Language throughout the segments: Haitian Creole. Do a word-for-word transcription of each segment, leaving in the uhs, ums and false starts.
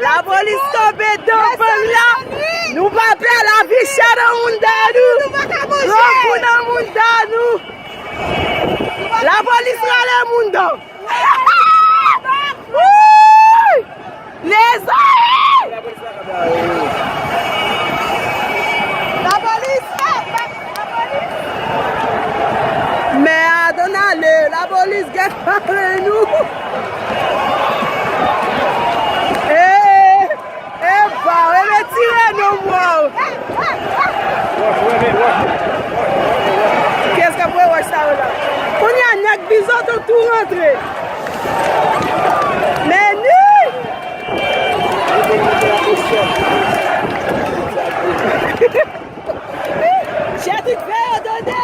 Lapolis kanpe devan la. Nou pa pè, lavi chè nan mounda nou. Grangou nan mounda nou. Lapolis rale mounda. Wouy! Mezanmi! Lapolis! Mè a, ann ale, lapolis gen pare nou. Ee, epa, retire non, waw. Kiyès k ap voye wòch sa yo la? Kounye a, nèg Bizoto tou rantre. Men ni! Jèt vè yo tande.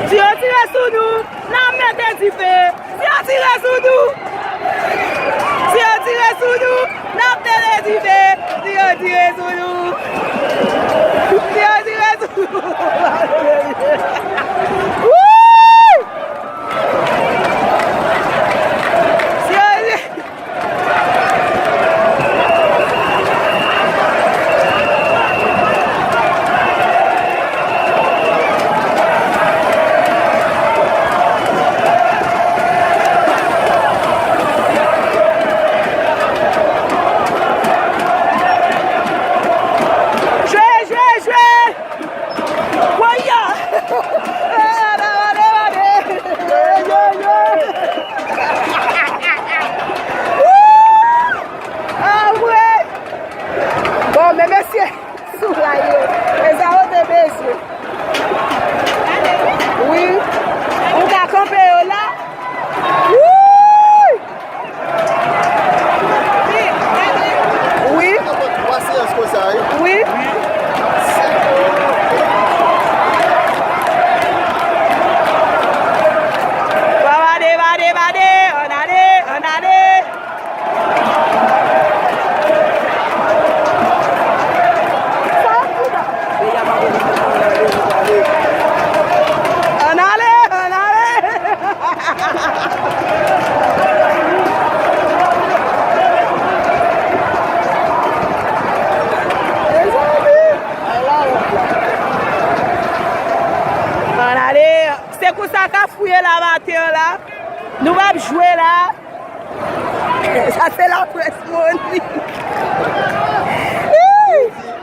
Si yo tire sou nou, n a mete dife. Si yo tire sou nou, si yo tire sou nou, n ap mete dife. Si yo tire sou nou, si yo tire sou nou. Wouy! Si yo tire Jwe, jwe, jwe! Woya! Bon, men mesye, sou la yo. E sa yo te bezwen. Wi. Ou ka kanpe yo la. Wouy! Wi. Wi. Bade, bade, bade. Ann ale, ann ale. Ann ale, ann ale. Ann ale. Se konsa k ap fouye la maten an la. Nou p ap jwe la. Sa se laprès moni.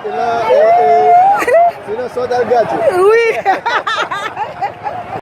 Se nan, e, e, se nan sa w t al gate. Wi.